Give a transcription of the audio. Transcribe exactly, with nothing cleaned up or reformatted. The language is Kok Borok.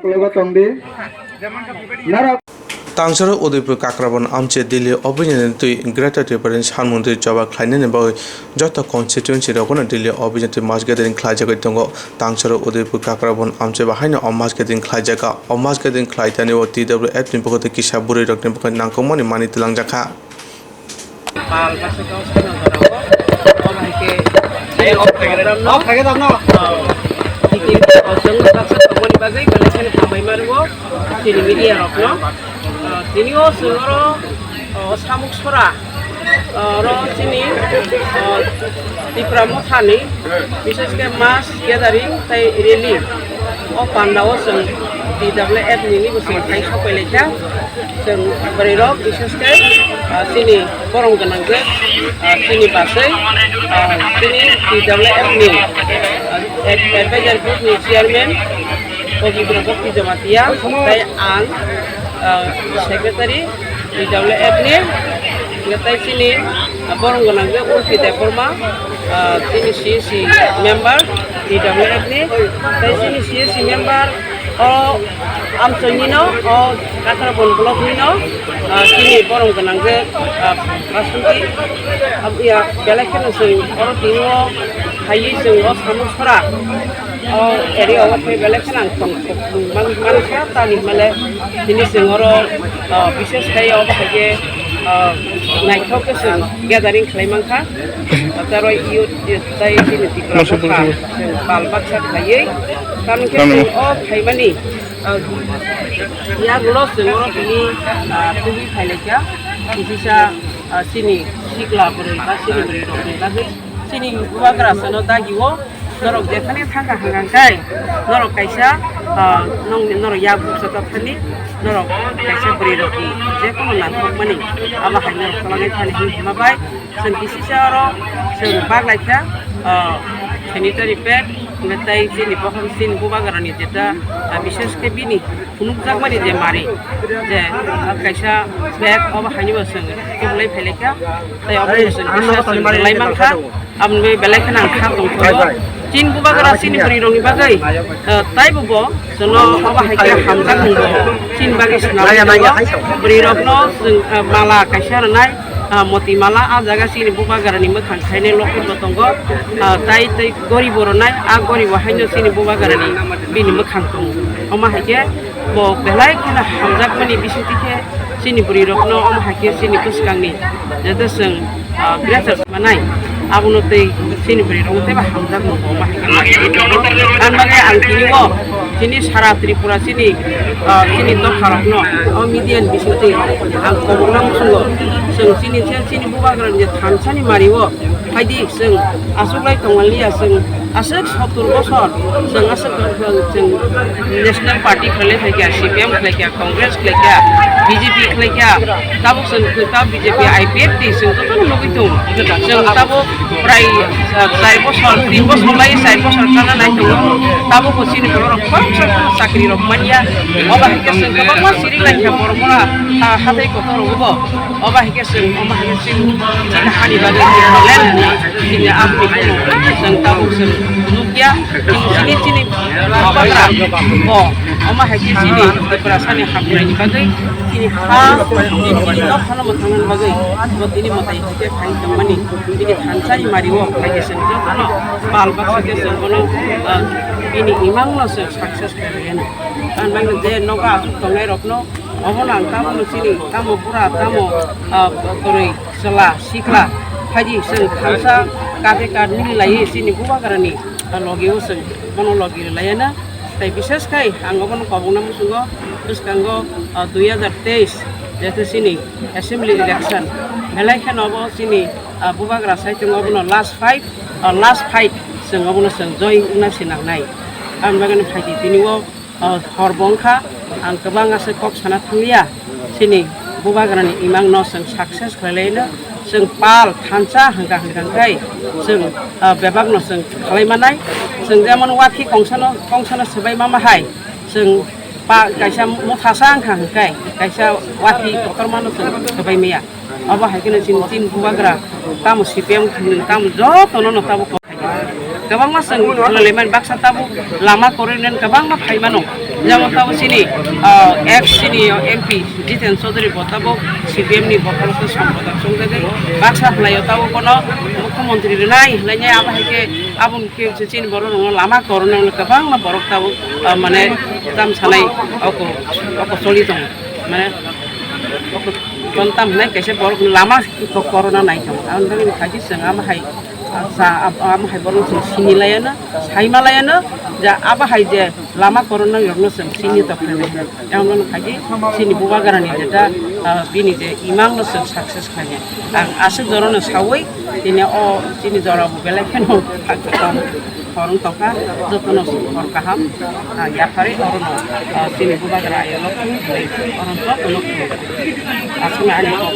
Ulogo tongdi. Nara. Tangsaro Udaipur Kakrabon amche Delhi obinani twi Greater Tipraland sanmung twi choba khlainani bagwi joto constituency rogono Delhi obinani twi mass gathering khlaijagwi tongo. Tangsaro Udaipur Kakrabon amche bahaino o mass gathering khlaijaga. O mass gathering khlaitani o T W F ni bwkhwtwi kisa bwrwi rokni bwkhwtwi nangkukmani mani twlangjakha. Pal baksa tong sano jora o, o hai ke, eh, o program no, ah, titi, o chwng baksa tongmani bagwi belai kheno hambai mano, chini media rok no. Ah, tini o chwng oro, o samuk sora, ah, oro chini, ah, Tipra Motha ni, bises khe mass gathering tei rally. O panda o chwng T W F nini bo chwng thai sopai lai kha. Chwng bwrwi rok bises khe, ah, chini borom gwnang khe, ah, chini bwsai, ah, chini T W F ni, ah, ad-, advisor group ni chairman Pabitra Bhakti Jamatia tei ang, ah, secretary T W F ni, hingke tei chini, ah, borom gwnang khe Urpi Debbarma, ah, chini C S C member T W F ni, tei chini C S C member o Amchoi ni no, o Kakrabon block ni no, ah, chini borom gwnang khe, ah, Basuki, ah, ya, belai kheno chwng oro tini o phaiwi chwng o samung sora. O area o khe belai kheno ang tong, tong man, man kha, tamni hwnmale tini chwng oro, ah, bises khai obo hai khe, ah, naithok khe chwng gathering khlai man kha. Tei oro youth tei chini Tipra Masa mokha bwrwi. Chwng pal baksa khlaiwi. Tamni khe chwng o phaimani, ah, yagulo chwng oro tini, ah, tubui phai lai kha. Kisa, ah, chini sikla bwrwi ba chini bwrwi rokni bagwi. Chini bubagra sano dagi o norok jephane thangkha hwnka khe norok kaisa, ah, nong norok yak bukcha tongthani norok kaisa bwrwi rokni jekono nangkukmani abo hai norok kwlangwi thani hwnma bai chwng kisisa oro chwng bak lai kha, ah, sanitary pad hwnka tei chini bokhok chini bubagrani jeta, ah, bises khe bini phunukjakmani je mari, je, ah, kaisa bag obo haino bo chwng tuklai phailaikha, tei obo chwng kisa chwng rwlai mankha, aboni bagwi belai kheno ang kha tongthokgo. Chini bubagra chini bwrwi rokni bagwi, ah, taibo bo chwngno obo hai khe hamjak wngo. Chini bagwi swnamwi tongo. Bwrwi rokno chwng, ah, mala kaisa rwnai, ah, moti mala, ah jaga chini bubagrani mwkhang khainai loket bo tongo. Ah, tai tei goribo rwnai, ah goribo haino chini bubagrani bini mwkhang tongo. Omo hai khe bo belai kheno hamjakmani bisingtwi khe chini bwrwi rokno omo hai khe chini bwskangni jete chwng, ah, graduate manai abono tei chini bwrwi rokno teibo hamjakmani omo hai khe. Ani bagwi ang tini o chini sara Tripura chini, ah, chini dopha rokno o media ni bisingtwi ang kobokna muchungo chwng chini chini bubagrani je thansani mari o Phaidi, chwng aswk lai tongmaliya, chwng aswk sottur bosor, chwng aswk, chwng National Party khlai phaikha, C P M khlaikha, Congress khlaikha, B J P khlaikha, tabuk chwng tabuk B J P, I P F T chwng jotono nugwi tongo. Chwng tabuk prai, ah, char bosor, tin bosor lai char bosor kana nai tongo. Tabuk bo chini borok rok khoroksa chakri rok manya. Obo hai khe chwng kwbangma siri lai kha borok mora, ah, hathai kotor rogo bo. Obo hai khe chwng, omo hai khe chwng, chini hani bagwi chwng problem, chini aboni phano chwng tabuk chwng nukya, chini, chini, chini bubagra bo, omo hai khe chini Tiprasani hamkraini bagwi, chini ha, chini, chini nokhano mwthangnani bagwi, bo tini mwtai hai khe phai tongmani, bini thansa ni mari o hai khe chwng jotono pal baksa khe chwng bono, ah, bini imang no chwng success khlai rwya no. Ang bagwi je nogo aswk tongnai rokno, obono ang tamo chini, tamo bura, tamo, ah, bwrwi, chwla, sikla, phaidi chwng thansa kate kat mili laiwi chini bubagrani, ah, logi o chwng bono logi rwlaiya na. Tei bishes khai ang obono kobokna muchungo bwskango, ah, dui hazar teis jete chini assembly election belai kheno obo chini, ah, bubagra saichung obono last fight, ah, last fight chwng obono chwng joy wngna sinangnai. Ang bagwi phaidi tini o, ah, hor bo wngkha, ang kwbang aswk kok sana thangliya, chini bubagrani imang no chwng success khlailaino, chwng pal thansa hwnkha hwnkha khe chwng, ah, bebak no chwng khlai manai, chwng jemon wathi kongsano, kongsano swbai mama hai, chwng pa kaisa mothasa wngkha hwnkhe kaisa wathi kotorma no chwng swbai maya. Obo hai kheno chini, chini bubagra tamo C P M khwlwng tamo jotono no tabuk kwbangma chwng khwlailaimani baksa tabuk lama kwrwini kwbangma phaimano. Jemon tabo chini, ah, ex chini M P Jiten Chaudhary bo tabo C P M ni bokhorok se somprodok chongjagwi baksa phlaio tabo bono mukhyamantri rwnai hinlainai abo hai khe aboni khe se chini borok rokno lama korona hwnwi kwbangma borok tabo, ah, mane tam sanai oko, oko choli tongo. Mane oko ton tam hinai kaisa borok lama korona nai tongo. Aboni bagwi khaidi chwng amo hai Sa-, ab-, amo hai borok chwng sini laiano, saima laiano, je abo hai je lama korona rokno chwng sini tokhlai. Yang nono khaidi chini bubagrani jeta, ah, bini je imang no chwng success khlainai. Ang aswk jora no sawi, tini o chini jora bo belai kheno khorang tongkha, jotono hor kaham, ah, yapharwi orono, ah, chini bubagra ayolo, oro jotono aswk ani kok.